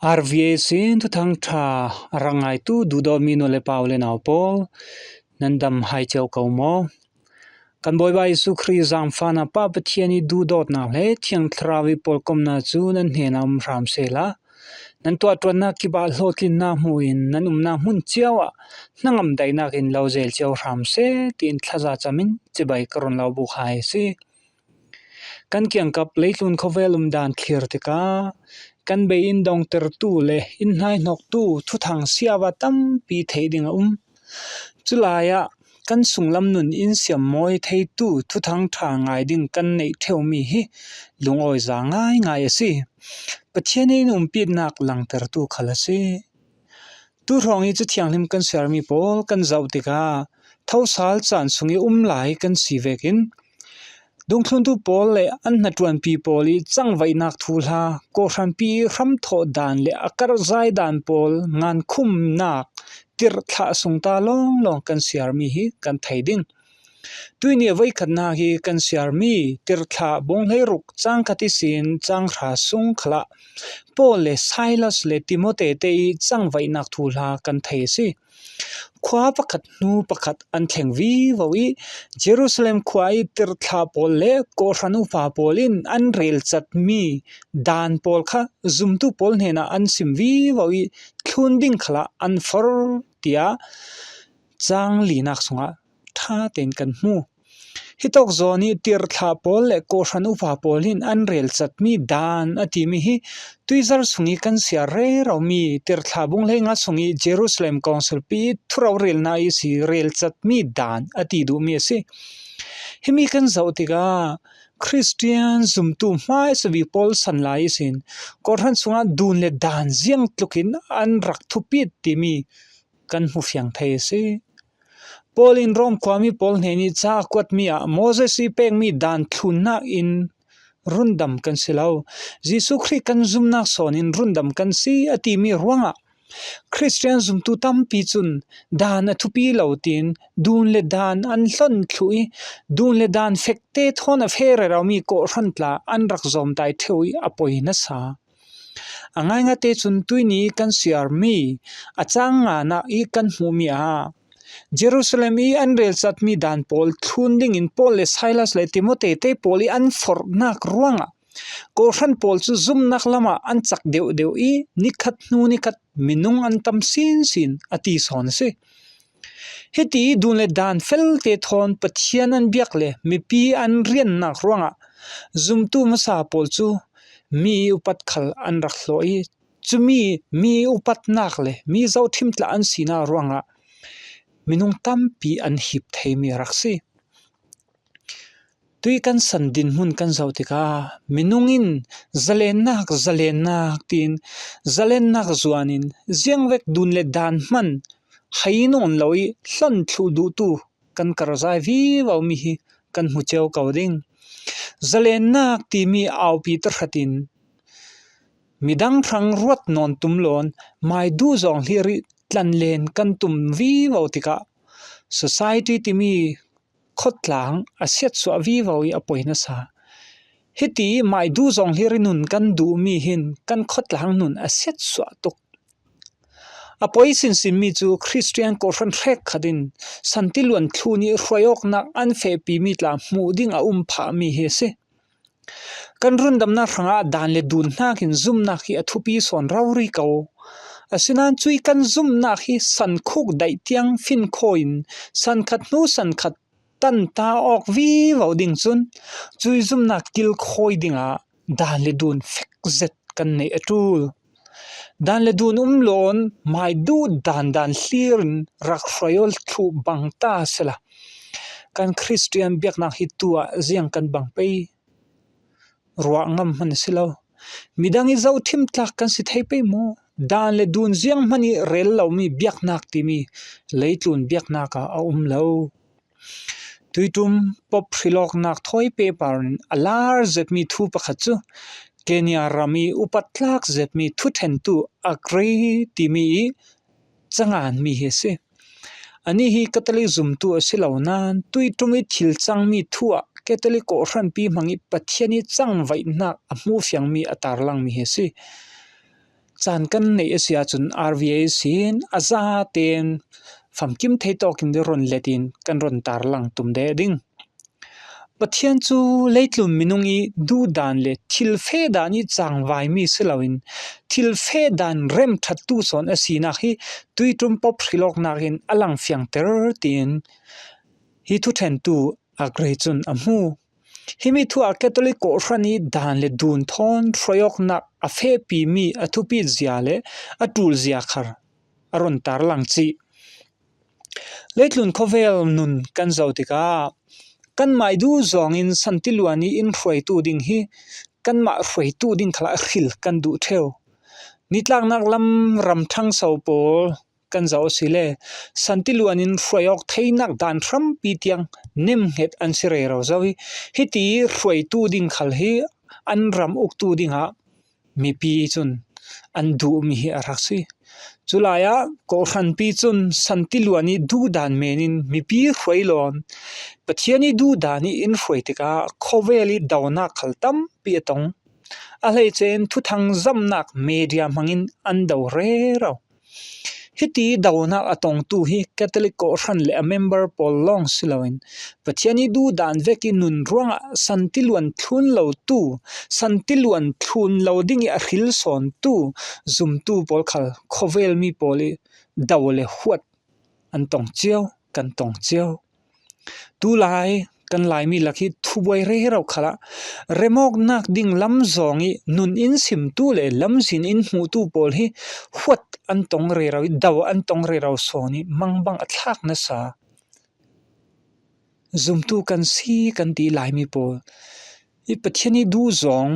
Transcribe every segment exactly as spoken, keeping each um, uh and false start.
R V A sin Thuthang Ṭha a rak ngaitu duhdawtmi nu le pa u le nau pawl, nan dam hai cio ko maw? Kan Bawipa Jesuh Khrih zaangfahna, Pa Pathian i duhdawtnak le Thiang Thlarau i pawlkomna cu nan hnenah um hram sehla, nan tuahṭuannak kip ah hlawhtlinnak hmuhin nan umnak hmun cio ah hnangam daihnak in lo zel cio hram seh, tiin thlaza cam in cibai ka run lo buk hai a si. Kan kiangkap leitlun khawvel umdan thlir tikah kan bei in dongtertu le in hnaihnoktu thuthang siava tampi theih ding a um. Culai ah kan sunglam nun in siammawi theitu Thuthang Ṭha ngai ding kan neih ṭheumi hi lungawiza ngaingai a si. Pathian in umpitnak langtertu khal a si. Tu hrawng i Ca Thianghlim kan siarmi pawl kan zoh tikah thosal caan sung i um lai kan si vekin, dungthluntu pawl le an hnaṭuanpi pawl i cangvaihnak thuhla, kawhhranpi i hramthawh dan le a karhzai dan pawl ngankhumnak tirhthlah sungta lawnglawng kan siarmi hi kan thei ding. Tuihni a voikhatnak i kan siarmi tirhthlah bung hleiruk cangkhat ihsin canghra sung khalah Paul le Silas le Timote te i cangvaihnak thuhla kan thei a si. Khua pakhat hnu pakhat an thleng vivo i Jerusalem khua i tirhthlah pawl le kawhhran upa pawl in an relcatmi dan pawl kha zumtu pawl hnenah an sim vivo i thlun ding khalah an for, tiah cang linak sungah ṭha tein kan hmu. Hitawk zawn i tirhthlah pawl le kawhhran upa pawl in an relcatmi dan a timi hi tuizar sung i kan siar reromi tirhthlah bung hleinga sung i Jerusalem kawngsilpi i thurau relna i si relcatmi dan a ti duhmi a si. Himi kan zoh tikah Khristian zumtu hmaisa vi pawl san lai ihsin kawhhran sungah dun le dan ziang tlukin an rak thupit timi kan hmu fiang thei a si. Paul in Rom khuami pawl hnen i ca a kuatmi ah Moses i pekmi dan thlunnak in rundam kan si lo, Jesuh Khrih kan zumnak sawn in rundam kan si a timi ruangah Khristian zumtu tampi cun dan a thupi lo tiin dun le dan an hlon thluh i dun le dan fekte thawn a fe reromi kawhhran tla an rak zawmtai ṭheu i a poi nasa. A ngaingate cun tuihni kan siarmi a cang nganak i kan hmuhmi ah Jerusalem i an relcatmi dan pawl thlun dingin Paul le Silas le Timote te pawl i an forhnak ruangah kawhhran pawl cu zumnak lamah an cak deuhdeuh i nikhat hnu nikhat minung an tam sinsin a ti sawn a si. Hiti dun le dan felte thawn Pathian an biak le mipi an riannak ruangah zumtu hmasa pawl cu mi upat khal an rak hlawh i cumi mi upatnak le mi zohṭhim tla an sinak ruangah minung tampi an hip theimi a rak si. Tui kan san dinhmun kan zoh tikah minung in zalennak, zalennak tiin zalennak zuan in ziangvek dun le dan hman hei nawn lo i hlon thluh duhtu kan karhzai vivo mi hi kan hmu cio ko ding. Zalennak timi aupi tahratin midang hrang ruat nawn tum loin maidu zawng hlir i tlanlen kan tum vivo tikah society timi khawtlang a siatsuah vivo i a poi nasa. Hiti maidu zawng hlir i nun kan duhmi hin kan khawtlang nun a siatsuah tuk. A poi sinsinmi cu Khristian kawhhran hrekkhat in santiluan thlun i hruaiawknak an fehpimi tla hmuh ding a um phahmi hi a si. Kan rundamnak hrangah dan le dun hnakin zumnak hi a thupi sawn rori ko. Asinain cui kan zumnak hi sankhuk daih tiang finkhawi in sankhat hnu sankhat tanta awk vivo ding cun cui zumnak kilkhawi dingah dan le dun fek zet kan neih a ṭul. Dan le dun um loin maidu dandan hlir in rak hruaiawl thluh bang ta sela kan Khristian biaknak hi tu ah ziang kan bang pei. Ruah ngam hman a si lo. Midang i zohṭhim tlak kan si thei pei maw? Dan le dun ziang hman i rel lomi biaknak timi leitlun biaknak ah a um lo. Tuiṭum pop hrilawknak thawi pehpar in a lar zetmi thu pakhat cu Kenya ram i upat tlak zetmi thuṭhentu Aggrey timi i canganmi hi a si. Anih hi Catholic zumtu a si lo nain tuiṭum i thil cangmi thu ah Catholic kawhhranpi hmang i Pathian i cangvaihnak a hmuh fiangmi a tarlangmi hi a si. caan kan neih a si ahcun R V A sin a zaten famkim thei tawkin ron letin kan ron tarlang tum deh ding. Pathian cu leitlun minung i duhdan le thil feh dan i cangvaimi si loin thil feh dan remṭhattu sawn a sinak hi tuiṭum pop hrilawknak in a lang fiangter tiin hi thuṭhentu Agre cun a hmu. Himi thu ah Catholic kawhhran i dan le dun thawn hruaiawknak a fehpimi a thupit zia le a ṭul zia khar a ron tarlang cih. Leitlun khawvel nun kan zoh tikah kanmah i duh zawngin Santiluan i in hruaitu ding hi kanmah hruaitu ding khalah hril kan duh ṭheu. Nitlaknak lam ramṭhangso pawl kan zoh asile Santiluan in hruai awk theinak dan hrampi tiang nemhnget an si rero zo i hiti hruaitu ding khal hi an ram uktu dingah mipi cun an duhmi hi a rak si. Culai ah kawhhranpi cun Santiluan i duhdan men in mipi hruai lawn Pathian i duhdan i in hruai tikah khawvel i donak khal tampi a tong. A hleice in thuthang zamnak media hmangin an do rero. Hiti donak a tongtu hi Catholic kawhhran le a member pawl lawng si loin Pathian i duhdan vek i nun ruangah Santiluan thlun lotu, Santiluan thlun lo ding i a hril sawntu zumtu pawl khal khawvel mi pawl i do le huat an tong cio, kan tong cio. Tulai kan Laimi lak hi thubuai rero khalah remawknak ding lam zawng i nun in simtu le lamzin in hmuhtu pawl hi huat an tong rero i do an tong rero sawn i mangbang a thlak nasa zumtu kan si kan ti Laimi pawl i Pathian i duh zawng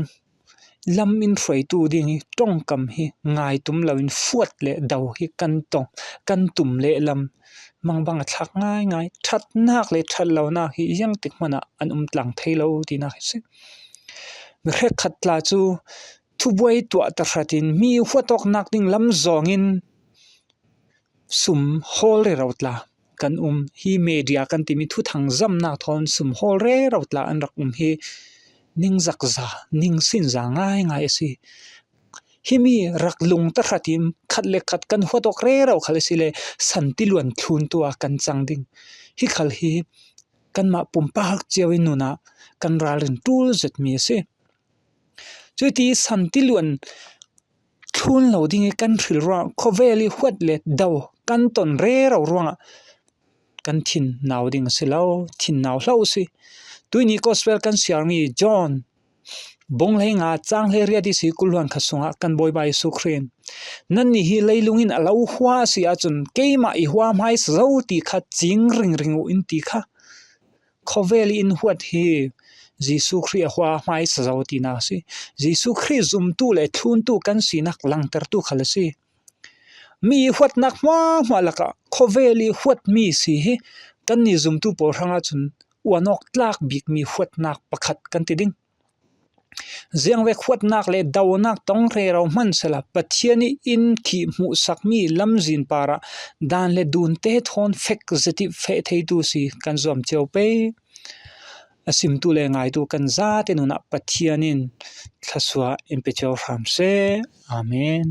lam in hruaitu ding i ṭongkam hi ngai tum loin huat le do hi kan tong, kan tum lehlam mangbang a thlak ngaingai. Ṭhatnak le ṭhatlonak hi ziangtik hmanah an um tlang thei lo tinak hi si. Mi hrekkhat tla cu thubuai tuah tahratin mi huat awknak ding lam zawngin sum hawl rero tla kan um. Hi media kan timi thuthang zamnak thawn sum hawl rero tla an rak um hi ningzakza, ningsinza ngaingai a si. Himi rak lung tahratin khat le khat kan huat awk rero khal asile Santiluan thluntu ah kan cang ding. Hi khal hi kanmah pumpak cio i nun ah kan ralrin ṭul zetmi a si. Cuti Santiluan thlun lo ding i kan hril ruangah khawvel i huat le do kan ton rero ruangah kan thin nau ding a si lo, thin nau hlah a si. Tuini gospel kan siarmi John bung hleinga cang hleiriat ihsi kul hluan khat sungah kan Bawipa Jesuh Khrih in, "Nannih hi leilung in a lo hua a si ahcun keimah i hua hmaisa zo ti kha cing ringring uh," in ti kha. Khawvel i in huat hi Jesuh Khrih a hua hmaisa zo tinak a si. Jesuh Khrih zumtu le thluntu kan sinak langtertu khal a si. Mi i huatnak hmuahhmuah lakah khawvel i huatmi si hi kannih zumtu pawl hrangah cun uanawk tlak bikmi huatnak pakhat kan ti ding. Ziangvek huatnak le donak tong rero hmansehla Pathian i in khih hmuhsakmi lamzin parah dan le dunte thawn fek zetip feh theitu si kan zuam cio pei. A simtu le ngaitu kan zate nunah Pathian in thluasuah in pe cio hram seh. Amen.